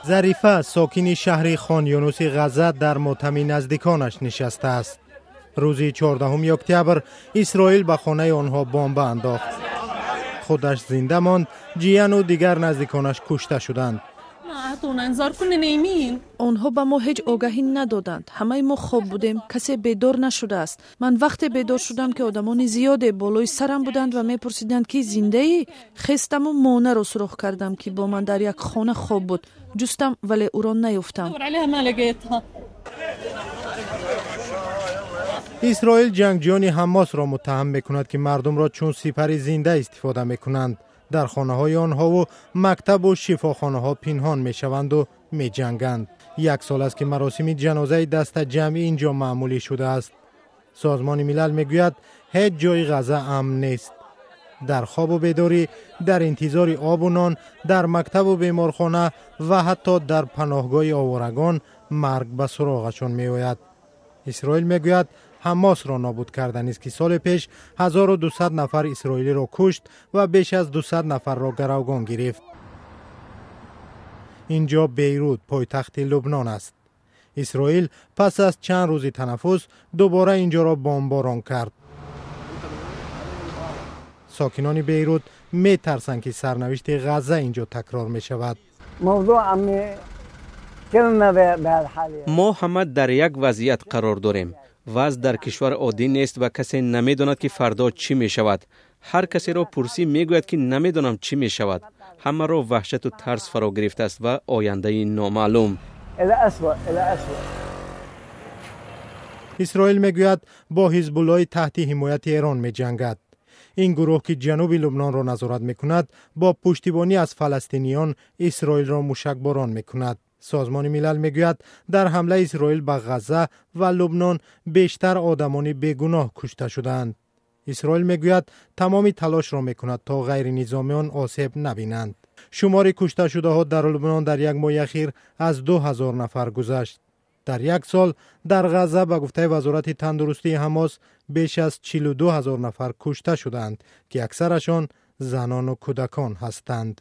Зарифа, сокини шаҳри Хон Юнуси Ғазза, дар мотами наздиконаш нишастааст. Рӯзи 14 октябр Исроил ба хонаи онҳо бомба андохт. Худаш зинда монд, ҷияну дигар наздиконаш кушта шуданд. Онҳо ба мо ҳеҷ огаҳӣ надоданд. Ҳамаи мо хоб будем, касе бедор нашудааст. Ман вақте бедор шудам, ки одамони зиёде болои сарам буданд ва мепурсиданд, ки зиндаӣ. Хестаму Монаро суроғ кардам, ки бо ман дар як хона хоб буд. Ҷустам, вале ӯро наёфтам. Исроил ҷангҷиёни Ҳамосро муттаҳам мекунад, ки мардумро чун сипари зинда истифода мекунанд, дар хонаҳои онҳову мактабу шифохонаҳо пинҳон мешаванду меҷанганд. Як сол аст, ки маросими ҷанозаи дастаҷамъӣ ин ҷо маъмулӣ шудааст. Созмони Милал мегӯяд, ҳеҷ ҷои Ғазза амн нест. Дар хобу бедорӣ, дар интизори обу нон, дар мактабу беморхона ва ҳатто дар паноҳгоҳи оворагон марг ба суроғашон меояд. Исроил мегӯяд, Ҳамосро нобуд карданист, ки соли пеш 1200 нафар исроилиро кушт ва беш аз 200 нафарро гаравгон гирифт. Ин ҷо Бейрут, пойтахти Лубнон аст. Исроил пас аз чанд рӯзи танаффус дубора ин ҷоро бомборон кард. Сокинони Бейрут метарсанд, ки сарнавишти Ғазза ин ҷо такрор мешавад. Мо ҳама дар як вазъият қарор дорем. Вазъ дар кишвар оддӣ нест ва касе намедонад, ки фардо чӣ мешавад. Ҳар касеро пурсӣ, мегӯяд, ки намедонам чӣ мешавад. Ҳамаро ваҳшату тарс фаро гирифтааст ва ояндаи номаълум. Исроил мегӯяд, бо Ҳизбуллои таҳти ҳимояти Эрон меҷангад. Ин гурӯҳ, ки ҷануби Лубнонро назорат мекунад, бо пуштибонӣ аз фаластиниён Исроилро мушакборон мекунад. Созмони Милал мегӯяд, дар ҳамлаи Исроил ба Ғазза ва Лубнон бештар одамони бегуноҳ кушта шудаанд. Исроил мегӯяд, тамоми талошро мекунад, то ғайринизомиён осеб набинанд. Шумори кушташудаҳо дар Лубнон дар як моҳи ахир аз 2000 нафар гузашт. Дар як сол дар Ғазза, ба гуфтаи Вазорати тандурустии Ҳамос, беш аз 42 000 нафар кушта шудаанд, ки аксарашон занону кӯдакон ҳастанд.